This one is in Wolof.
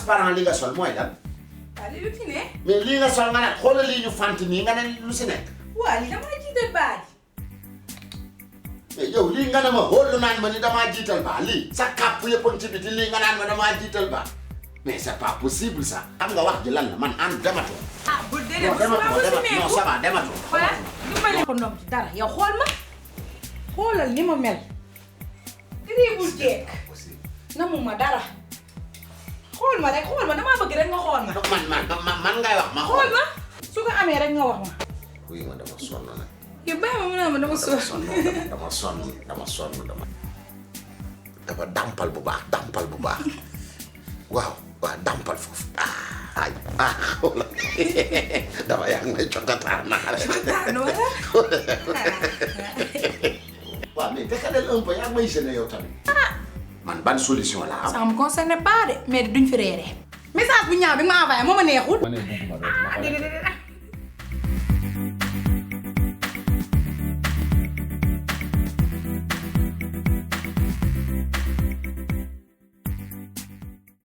transparent li nga sol mooy lan. waaw li lu fi ne. mais lii nga sol nga ne xoolal lii ñu fant nii nga ne lu si nekk. waaw li damaa jiital baat. mais yow lii nga ne ma xool naan ma ni damaa jiital baa lii sa kàpp yëpp ci biti lii nga naan ma damaa jiital baa mais c'est pas possible ça. xam nga wax ji lan la man ànd dematoo. ah bu dee dem non ça va dematoo. voilà dimbali ko ndoom ci dara yow xool ma xoolal ni ma mel. lii bul jeeg namu ma dara xool ma rek xool ma damaa bëgg rek nga xool ma. man ngay wax ma xool ma su ko amee rek nga wax ma. oui ma dama sonn nag. yow bàyyi ma mu ne ma dama sonn. dama sonn dafa dampal bu baax waaw dampal foofu xoolal dafa yaa ngi may cokataan naa waaw mais décalel un peu yaa may gêné yow tamit. man ban solution la am. ça me concerne pas de mais duñ fi reeree. message bu ñaaw bi nga ma envoyé moo ma neexul. ma ne bëgguma